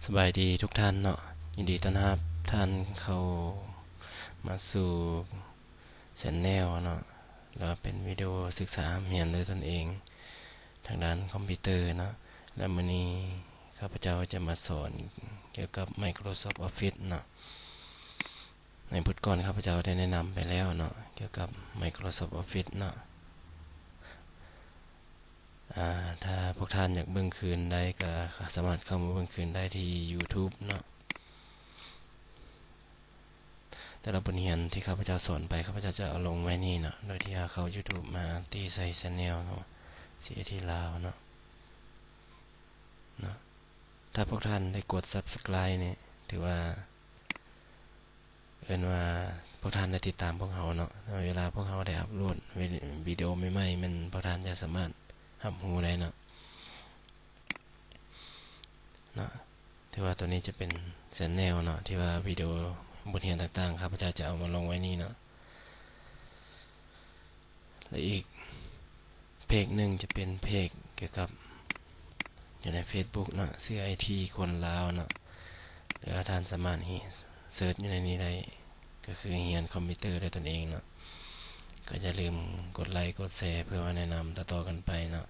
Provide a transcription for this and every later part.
ສະບາຍດີທຸກທ່ານເນາະ, ຍິນດີຕ້ອນຮັບທ່ານເຂົ້າມາສູ່ແຊນແນວເນາະ ແລະ ເປັນວິດີໂອສຶກສາຮ່ຳຮຽນດ້ວຍຕົນເອງທາງດ້ານຄອມພິວເຕີເນາະ. ແລະ ມື້ນີ້ຂ້າພະເຈົ້າຈະມາສອນກ່ຽວກັບ Microsoft Office ເນາະ. ໃນບົດກ່ອນຂ້າພະເຈົ້າໄດ້ແນະນຳໄປແລ້ວເນາະ ກ່ຽວກັບ Microsoft Office ເນາະ. ອາ ຖ້າພວກທ່ານຢາກເບິ່ງຄືນໄດ້ ກໍສາມາດເຂົ້າມາເບິ່ງຄືນໄດ້ທີ່ YouTube ເນາະ. ແຕ່ລະບົດຮຽນທີ່ຂ້າພະເຈົ້າສອນໄປ ຂ້າພະເຈົ້າຈະເອົາລົງໄວ້ນີ້ເນາະ ໂດຍທີ່ເຮົາເຂົ້າ YouTube ມາຕີໃສ່ Channel ເນາະ CAT ລາວເນາະ ເນາະ. ຖ້າພວກທ່ານໄດ້ກົດ Subscribe ນີ້ ຖືວ່າ ເອີ້ນວ່າພວກທ່ານໄດ້ຕິດຕາມພວກເຮົາເນາະ. ເວລາພວກເຮົາໄດ້ອັບໂຫຼດວິ ວິດີໂອໃໝ່ໆ ແມ່ນພວກທ່ານຈະສາມາດຮັບຮູ້ໄດ້ເນາະ ເນາະ. ຖືວ່າໂຕນີ້ຈະເປັນ Channel ເນາະ ທີ່ວ່າວິດີໂອບົດຮຽນຕ່າງໆ ຂ້າພະເຈົ້າຈະເອົາມາລົງໄວ້ນີ້ເນາະ. ແລະ ອີກເພຈໜຶ່ງຈະເປັນເພຈກ່ຽວກັບ ຢູ່ໃນ Facebook ເນາະ ຊື່ ໄອທີ ຄົນລາວເນາະ ຫຼືວ່າທ່ານສາມາດເສີດຢູ່ໃນນີ້ໄດ້ ກໍຄືຮຽນຄອມພິວເຕີດ້ວຍຕົນເອງເນາະ. ກໍຢ່າລືມກົດໄລກົດແຊ ເພື່ອວ່າແນະນຳຕໍ່ໆກັນໄປເນາະ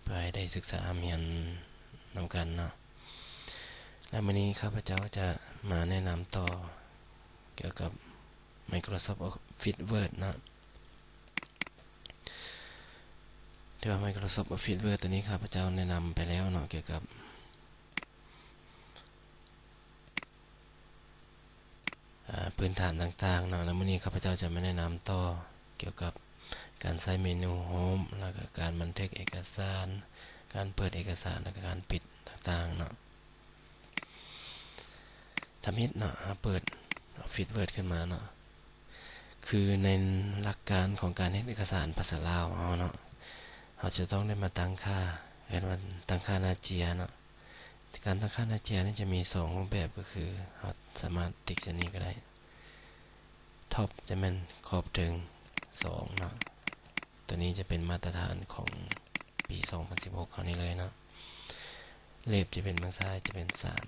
ເພື່ອໃຫ້ໄດ້ສຶກສາຮ່ຳຮຽນນຳກັນເນາະ. ແລະ ມື້ນີ້ຂ້າພະເຈົ້າຈະມາແນະນຳຕໍ່ກ່ຽວກັບ Microsoft Office Word ເນາະ. ຖືວ່າ Microsoft Office Word ຕົວນີ້ຂ້າພະເຈົ້າແນະນຳໄປແລ້ວເນາະ ກ່ຽວກັບ ອາ ພື້ນຖານຕ່າງໆເນາະ. ແລ້ວມື້ນີ້ຂ້າພະເຈົ້າຈະມາແນະນຳຕໍ່ກ່ຽວກັບການໃຊ້ເມນູ Home ແລ້ວກໍການບັນທຶກເອກະສານ, ການເປີດເອກະສານ ແລ້ວກໍການປິດຕ່າງໆເນາະ. ທຳອິດເນາະ ເຮົາເປີດ Office Word ຂຶ້ນມາເນາະ. ຄືໃນຫຼັກການຂອງການເຮັດເອກະສານພາສາລາວເຮົາເນາະ ເຮົາຈະຕ້ອງໄດ້ມາຕັ້ງຄ່າ ເອີ້ນວ່າຕັ້ງຄ່າໜ້າເຈ້ຍເນາະ. ການຕັ້ງຄ່າໜ້າເຈ້ຍນີ້ຈະມີສອງຮູບແບບ ກໍຄືເຮົາສາມາດຕິກໃສ່ນີ້ກໍໄດ້ Top ຈະແມ່ນຂອບເທິງສອງເນາະ. ຕົວນີ້ຈະເປັນມາດຕະຖານຂອງປີສອງພັນສິບຫົກເຮົານີ້ເລີຍເນາະ. Left ຈະເປັນເບື້ອງຊ້າຍຈະເປັນສາມ,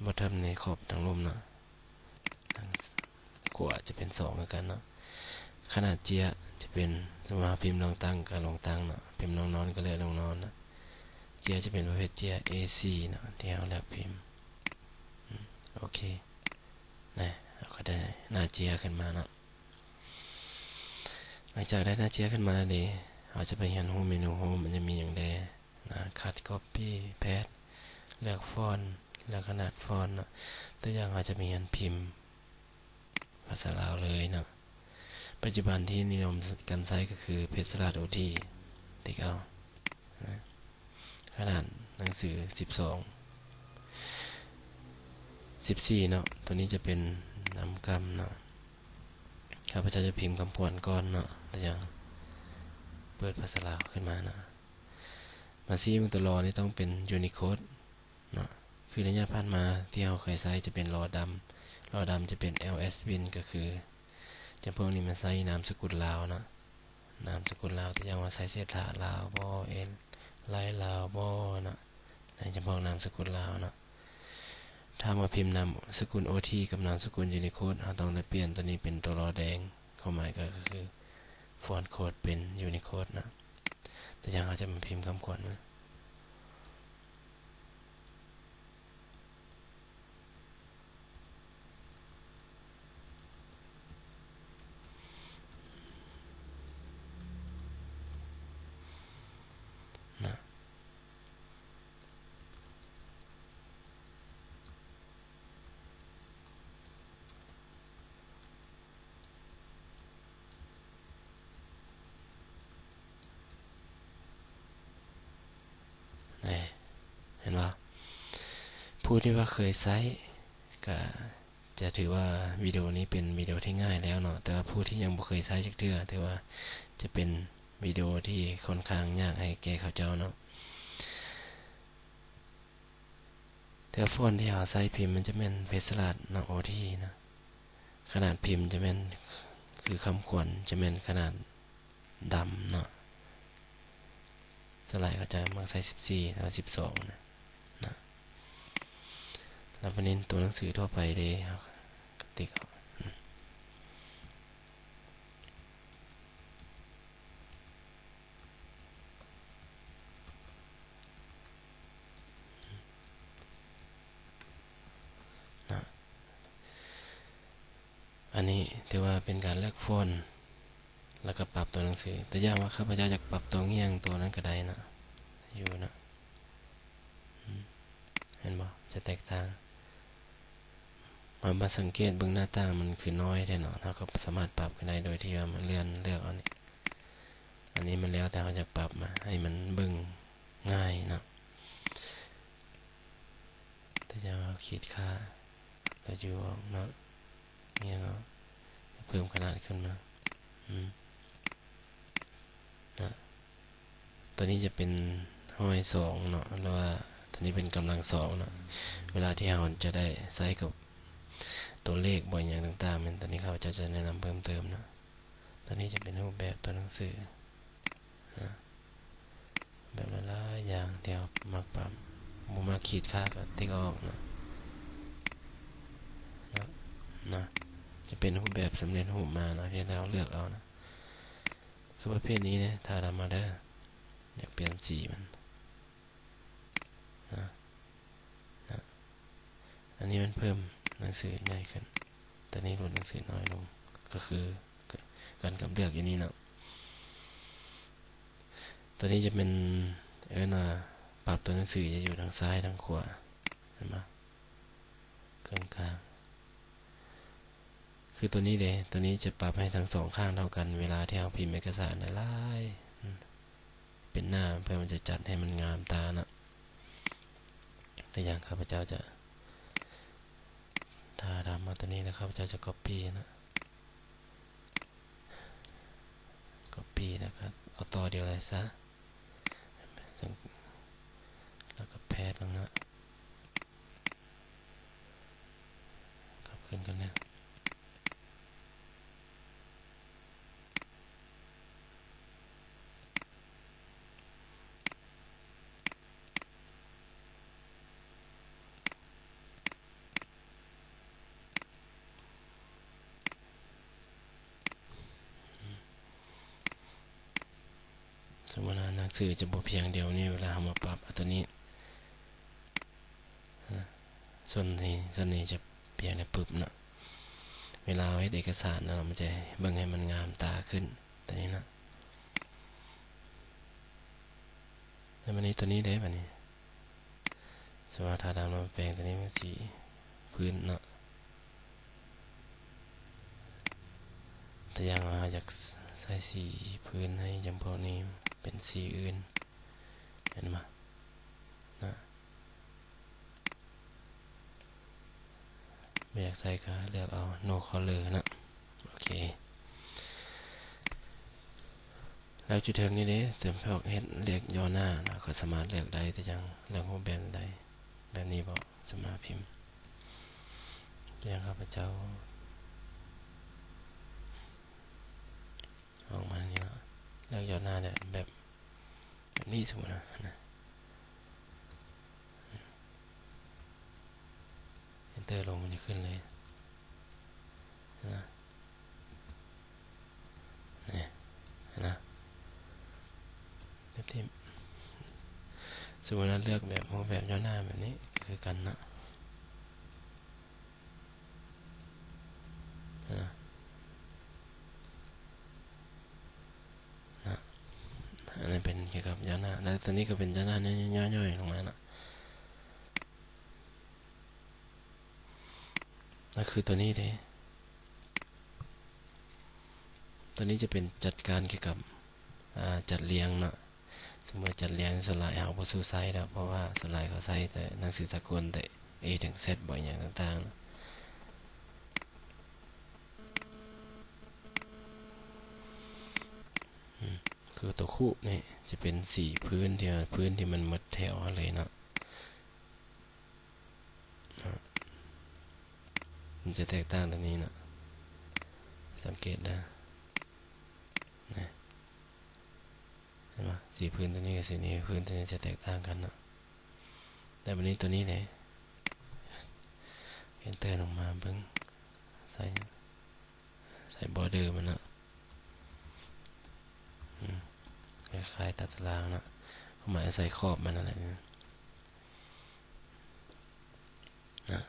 Bottom ໃນຂອບທາງລຸ່ມເນາະ ທາງຂວາຈະເປັນສອງຄືກັນເນາະ. ຂະໜາດເຈ້ຍຈະເປັນ ສົມມຸດເຮົາພິມລອງຕັ້ງກໍລອງຕັ້ງເນາະ, ພິມລອງນອນກໍເລືອກລອງນອນເນາະ. ເຈ້ຍຈະເປັນປະເພດເຈ້ຍ ເອສີ່ ເນາະ ທີ່ເຮົາເລືອກພິມ. ອືມ ໂອເຄ ນະ ເຮົາກໍໄດ້ໜ້າເຈ້ຍຂຶ້ນມາເນາະ. ຫຼັງຈາກໄດ້ໜ້າເຈ້ຍຂຶ້ນມາແລ້ວເດ ເຮົາຈະໄປຮຽນຮູ້ເມນູ Home ມັນຈະມີຫຍັງແດ່ນະ, ຄັດ Copy Paste ເລືອກຟອນ ເລືອກຂະໜາດຟອນເນາະ. ຕົວຢ່າງ ເຮົາຈະໄປຮຽນພິມພາສາລາວເລີຍເນາະ. ປັດຈຸບັນທີ່ນິຍົມກັນໃຊ້ກໍຄືເພັດສະຫຼາດ ໂອທີ ຕິກເອົານະ. ຂະໜາດໜັງສືສິບສອງ ສິບສີ່ເນາະ, ຕົວນີ້ຈະເປັນນຳກຳເນາະ. ຂ້າພະເຈົ້າຈະພິມຄຳຂວັນກ່ອນເນາະ, ແລ້ວຈັ່ງເປີດພາສາລາວຂຶ້ນມາເນາະ. ມາຊີ້ເບິ່ງຕົວລໍນີ້ຕ້ອງເປັນ Unicode ເນາະ. ຄືໄລຍະຜ່ານມາທີ່ເຮົາເຄີຍໃຊ້ຈະເປັນລໍດຳ, ລໍດຳຈະເປັນ LS Win ກໍຄືຈຳພວກນີ້ມັນໃຊ້ນາມສະກຸນລາວເນາະ. ນາມສະກຸນລາວ ຕົວຢ່າງວ່າ ໄຊເສດຖາລາວບໍ ເອ ໄລລາວບໍເນາະ, ໃນຈຳພວກນາມສະກຸນລາວເນາະ. ຖ້າມາພິມນາມສະກຸນ ໂອທີ ກັບນາມສະກຸນ Unicode ເຮົາຕ້ອງໄດ້ປ່ຽນຕົວນີ້ເປັນຕົວລໍແດງ, ຄວາມໝາຍກໍຄື font code ເປັນ Unicode ເນາະ. ຕົວຢ່າງ ເຮົາຈະມາພິມຄຳຂວັນ ນະ. ເຫັນບໍ່? ຜູ້ທີ່ວ່າເຄີຍໃຊ້ກະຈະຖືວ່າວິດີໂອນີ້ເປັນວິດີໂອທີ່ງ່າຍແລ້ວເນາະ, ແຕ່ວ່າຜູ້ທີ່ຍັງບໍ່ເຄີຍໃຊ້ຈັກເທື່ອ ຖືວ່າຈະເປັນວິດີໂອທີ່ຄ່ອນຂ້າງຍາກໃຫ້ແກ່ເຂົາເຈົ້າເນາະ. ແຕ່ຟອນທີ່ເຮົາໃຊ້ພິມມັນຈະແມ່ນເພັດສະຫຼາດເນາະ ໂອທີ ເນາະ. ຂະໜາດພິມຈະແມ່ນ ຄືຄຳຂວັນຈະແມ່ນຂະໜາດດຳເນາະ. ສ່ວນຫຼາຍເຂົາຈະມັກໃຊ້ສິບສີ່ ຫຼື ສິບສອງນະ ເນາະ. ແລ້ວບາດນີ້ຕົວໜັງສືທົ່ວໄປເດ້ ເຮົາກໍຕິກເອົາ ນະ. ອັນນີ້ຖືວ່າເປັນການເລືອກຟອນ ແລ້ວກໍປັບຕົວໜັງສື. ຕົວຢ່າງວ່າ ຂ້າພະເຈົ້າຢາກປັບຕົວງ່ຽງຕົວນັ້ນກໍໄດ້ນະ ຢູ່ນະ ເຫັນບໍ່? ຈະແຕກຕ່າງ. ມາ ມາສັງເກດເບິ່ງໜ້າຕ່າງມັນຄືນ້ອຍແທ້ເນາະ, ເຮົາກໍສາມາດປັບຂຶ້ນໄດ້ໂດຍທີ່ວ່າມາເລື່ອນເລືອກເອົານີ້. ອັນນີ້ມັນແລ້ວແຕ່ເຮົາຢາກປັບມາໃຫ້ມັນເບິ່ງງ່າຍເນາະ. ຕົວຢ່າງເຮົາຂີດຄ່າຕົວຢູອອກເນາະ, ນີ້ເນາະ ເພີ່ມຂະໜາດຂຶ້ນມາ ອືມ ນະ. ຕົວນີ້ຈະເປັນຮ້ອຍສອງເນາະ ຫຼືວ່າຕົວນີ້ເປັນກຳລັງສອງເນາະ. ເວລາທີ່ເຮົາຈະໄດ້ໃຊ້ກັບຕົວເລກບໍ່ຫຍັງຕ່າງໆ ແມ່ນຕົວນີ້ເຂົາເຈົ້າຈະແນະນຳເພີ່ມເຕີມເນາະ. ຕົວນີ້ຈະເປັນຮູບແບບຕົວໜັງສືນະ. ແບບຫຼາຍໆຢ່າງທີ່ເຮົາມັກປັບ, ບໍ່ມັກຂີດຄ່າກໍຕິກອອກເນາະ ເນາະ ເນາະ. ຈະເປັນຮູບແບບສຳເລັດຮູບມາເນາະ, ພຽງແຕ່ເຮົາເລືອກເອົາເນາະ. ຄືປະເພດນີ້ເດ້ ຖ້າດຳມາເດີ ຢາກປ່ຽນສີມັນ ນະ ນະ. ອັນນີ້ມັນເພີ່ມໜັງສືໃຫຍ່ຂຶ້ນ, ຕົວນີ້ລົດໜັງສືນ້ອຍລົງ, ກໍຄື ກ- ການກັບເລືອກຢູ່ນີ້ເນາະ. ຕົວນີ້ຈະແມ່ນເອີ້ນວ່າປັບຕົວໜັງສືຈະຢູ່ທາງຊ້າຍທາງຂວາ ເຫັນບໍ່? ເຄິ່ງກາງ. ຄືຕົວນີ້ເດ້ ຕົວນີ້ຈະປັບໃຫ້ທັງສອງຂ້າງເທົ່າກັນ ເວລາທີ່ເຮົາພິມເອກະສານຫຼາຍໆ ເປັນໜ້າ ເພື່ອມັນຈະຈັດໃຫ້ມັນງາມຕາເນາະ. ຕົວຢ່າງ ຂ້າພະເຈົ້າຈະທາດຳເອົາຕົວນີ້ ແລ້ວຂ້າພະເຈົ້າຈະກັອບປີ້ເນາະ, ກັອບປີ້ແລ້ວກໍເອົາຕໍ່ດຽວເລີຍຊະ ແລ້ວກໍແພດລົງເນາະ. ກັບຄືນກັນເດີ. ສົມມຸດວ່າໜັງສືຈະບໍ່ພຽງດຽວນີ້ ເວລາເຮົາມາປັບເອົາຕົວນີ້ ສ່ວນນີ້ ສ່ວນນີ້ຈະພຽງແຕ່ປຶບເນາະ. ເວລາເຮົາເຮັດເອກະສານເນາະ ມັນຈະເບິ່ງໃຫ້ມັນງາມຕາຂຶ້ນ ຕົວນີ້ເນາະ. ແລ້ວບາດນີ້ຕົວນີ້ເດ້ ບາດນີ້ ສົມມຸດວ່າຖ້າດຳແລ້ວແປງຕົວນີ້ເປັນສີພື້ນເນາະ. ຕົວຢ່າງວ່າເຮົາຢາກໃສ່ສີພື້ນໃຫ້ຈຳພວກນີ້ເປັນສີອື່ນ ເຫັນບໍ່? ນະ. ບໍ່ຢາກໃສ່ກໍເລືອກເອົາ no color ເນາະ. ໂອເຄ ແລ້ວຈຸດເທິງນີ້ເດ້ ຕົວພວກເຮັດເລກຫຍໍ້ໜ້າເນາະ ກໍສາມາດເລືອກໄດ້ ຕົວຢ່າງເລືອກຮູບແບບໃດ ແບບນີ້ບໍ ສາມາດພິມ ຕົວຢ່າງຂ້າພະເຈົ້າ ອອກມານີ້ເນາະ ເລືອກຫຍໍ້ໜ້າແບບ ແບບນີ້ ສົມມຸດນະ ເອັນເຕີລົງ ມັນຈະຂຶ້ນເລີຍນະ ນີ້ນະ ແບບທີ່ ສົມມຸດວ່າເລືອກແບບຮູບແບບຫຍໍ້ໜ້າແບບນີ້ ກໍຄືກັນເນາະ. ນະ ນະ ອັນນີ້ເປັນກ່ຽວກັບຫຍໍ້ໜ້າ ແລ້ວຕົວນີ້ກໍເປັນຫຍໍ້ໜ້າຍ່ອຍໆລົງມາເນາະ ກໍຄືຕົວນີ້ເດ້. ຕົວນີ້ຈະເປັນຈັດການກ່ຽວກັບ ອາ ຈັດລຽງເນາະ. ສົມມຸດຈັດລຽງ ສ່ວນຫຼາຍເຮົາບໍ່ສູ່ໃຊ້ດອກ ເພາະວ່າສ່ວນຫຼາຍເຂົາໃຊ້ແຕ່ໜັງສືສາກົນ ແຕ່ A ເຖິງ Z ບໍ ອີ່ຫຍັງຕ່າງໆ ອືມ ຄືຕົວຄຸນີ້ຈະເປັນສີພື້ນທີ່ວ່າ ພື້ນທີ່ມັນໝົດແຖວຫັ້ນເລີຍເນາະ. ເນາະ ມັນຈະແຕກຕ່າງຕົວນີ້ເນາະ ສັງເກດເດີ ນີ້ ເຫັນບໍ່? ສີພື້ນຕົວນີ້ກັບສີນີ້ ພື້ນຕົວນີ້ຈະແຕກຕ່າງກັນເນາະ. ແລ້ວບາດນີ້ຕົວນີ້ເດ້ ອນອອກມາເບິ່ງ ໃສ່ ໃສ່ border ມັນເນາະ ອືມ ຄ້າຍໆ ຕາຕະລາງເນາະ ຄວາມໝາຍໃສ່ຂອບມັນນັ້ນແຫຼະ ນະ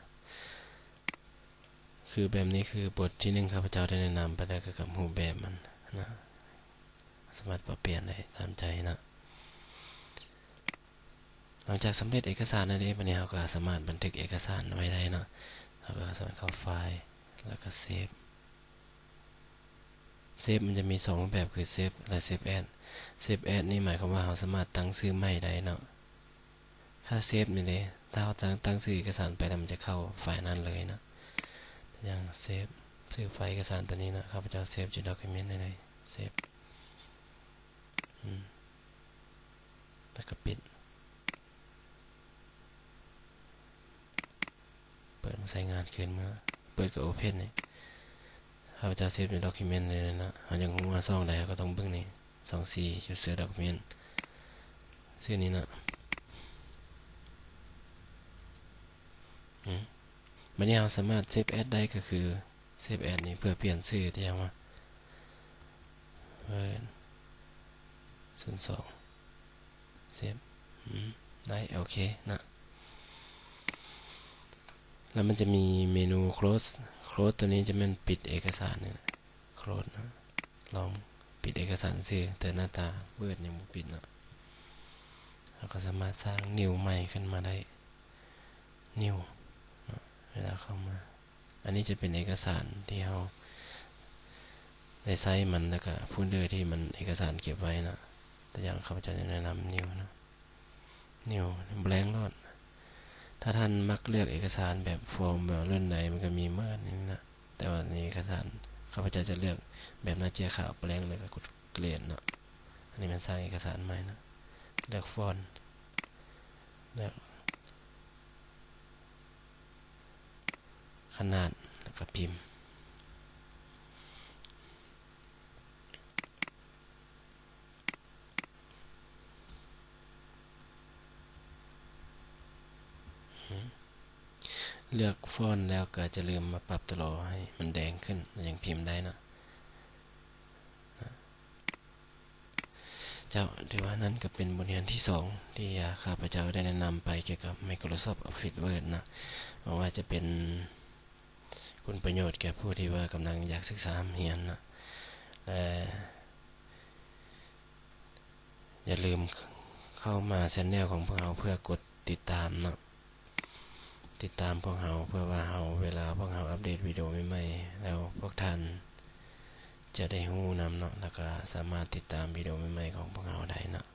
ຄືແບບນີ້ ຄືບົດທີໜຶ່ງ ຂ້າພະເຈົ້າໄດ້ແນະນຳໄປແລ້ວກ່ຽວກັບຮູບແບບມັນນະ ສາມາດປັບປ່ຽນໄດ້ຕາມໃຈເນາະ. ຫຼັງຈາກສຳເລັດເອກະສານແລ້ວເດ ບາດນີ້ເຮົາກໍສາມາດບັນທຶກເອກະສານໄວ້ໄດ້ເນາະ ເຮົາກໍສາມາດເຂົ້າໄຟລ໌ ແລ້ວກໍເຊບ ເຊບມັນຈະມີສອງຮູບແບບ ຄືເຊບ ແລະ ເຊບແອັສ ເຊບແອັສນີ້ໝາຍຄວາມວ່າເຮົາສາມາດຕັ້ງຊື່ໃໝ່ໄດ້ເນາະ ຖ້າເຊບນີ້ເດ ຖ້າເຮົາຕັ້ງ ຕັ້ງຊື່ເອກະສານໄປແລ້ວ ມັນຈະເຂົ້າໄຟລ໌ນັ້ນເລີຍເນາະ ຕົວຢ່າງເຊບ ຊື່ໄຟລ໌ເອກະສານຕົວນີ້ເນາະ ຂ້າພະເຈົ້າເຊບຢູ່ document ນີ້ເລີຍ ເຊບ ອືມ ແລ້ວກໍປິດ ເປີດມາໃຊ້ງານຄືນເນາະ ເປີດກໍ open ນີ້ ຂ້າພະເຈົ້າເຊບໃນ document ນີ້ເນາະ ເຮົາຢາກຮູ້ວ່າຊ່ອງໃດ ເຮົາກໍຕ້ອງເບິ່ງນີ້ ຊ່ອງສີ່ user document ຊື່ນີ້ເນາະ ອືມ ບາດນີ້ເຮົາສາມາດ save as ໄດ້ ກໍຄື save as ນີ້ເພື່ອປ່ຽນຊື່ ຕົວຢ່າງວ່າ Word ສູນສອງ save ອືມ ໄດ້ ໂອເຄເນາະ ແລ້ວມັນຈະມີເມນູ close close ຕົວນີ້ຈະແມ່ນປິດເອກະສານນີ້ close ເນາະ ລອງປິດເອກະສານຊື່ ແຕ່ໜ້າຕາ Word ຍັງບໍ່ປິດເນາະ ເຮົາກໍສາມາດສ້າງ new ໃໝ່ຂຶ້ນມາໄດ້ new ເນາະ ເວລາເຂົ້າມາ ອັນນີ້ຈະເປັນເອກະສານທີ່ເຮົາໄດ້ໃຊ້ມັນ ແລ້ວກະໂຟນເດີທີ່ມັນ ເອກະສານເກັບໄວ້ເນາະ ຕົວຢ່າງ ຂ້າພະເຈົ້າຈະແນະນຳ new ເນາະ new blank ໂລດ ຖ້າທ່ານມັກເລືອກເອກະສານແບບຟອມແບບລຸ້ນໃດ ມັນກໍມີໝົດນີ້ນະ ແຕ່ວ່າໃນເອກະສານ ຂ້າພະເຈົ້າຈະເລືອກແບບໜ້າເຈ້ຍຂາວ blank ແລ້ວກໍກົດ create ເນາະ ອັນນີ້ແມ່ນສ້າງເອກະສານໃໝ່ເນາະ ເລືອກຟອນ ເລືອກ ຂະໜາດ ແລ້ວກໍພິມ ເລືອກຟອນແລ້ວກໍຈະລືມມາປັບຕົວລໍໃຫ້ມັນແດງຂຶ້ນ ແລ້ວຍັງພິມໄດ້ເນາະ. ເຈົ້າ ຖືວ່ານັ້ນກໍເປັນບົດຮຽນທີສອງ ທີ່ ອາ ຂ້າພະເຈົ້າໄດ້ແນະນຳໄປກ່ຽວກັບ Microsoft Office Word ເນາະ ຫວັງວ່າຈະເປັນຄຸນປະໂຫຍດແກ່ຜູ້ທີ່ວ່າກຳລັງຢາກສຶກສາຮ່ຳຮຽນເນາະ ແລະ ຢ່າລືມເຂົ້າມາແຊນແນວຂອງພວກເຮົາເພື່ອກົດຕິດຕາມເນາະ. ຕິດຕາມພວກເຮົາ ເພື່ອວ່າເຮົາ ເວລາພວກເຮົາອັບເດດວິດີໂອໃໝ່ໆ ແລ້ວພວກທ່ານຈະໄດ້ຮູ້ນຳເນາະ ແລ້ວກະສາມາດຕິດຕາມວິດີໂອໃໝ່ໆຂອງພວກເຮົາໄດ້ເນາະ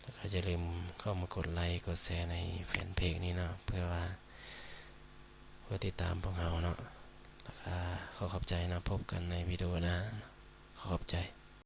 ແລ້ວກະຢ່າລືມເຂົ້າມາກົດໄລກ໌ ກົດແຊໃນແຟນເພຈນີ້ເນາະ ເພື່ອວ່າ ເພື່ອຕິດຕາມພວກເຮົາເນາະ ແລ້ວກະຂໍຂອບໃຈເນາະ ພົບກັນໃນວິດີໂອໜ້າ ຂໍຂອບໃຈ.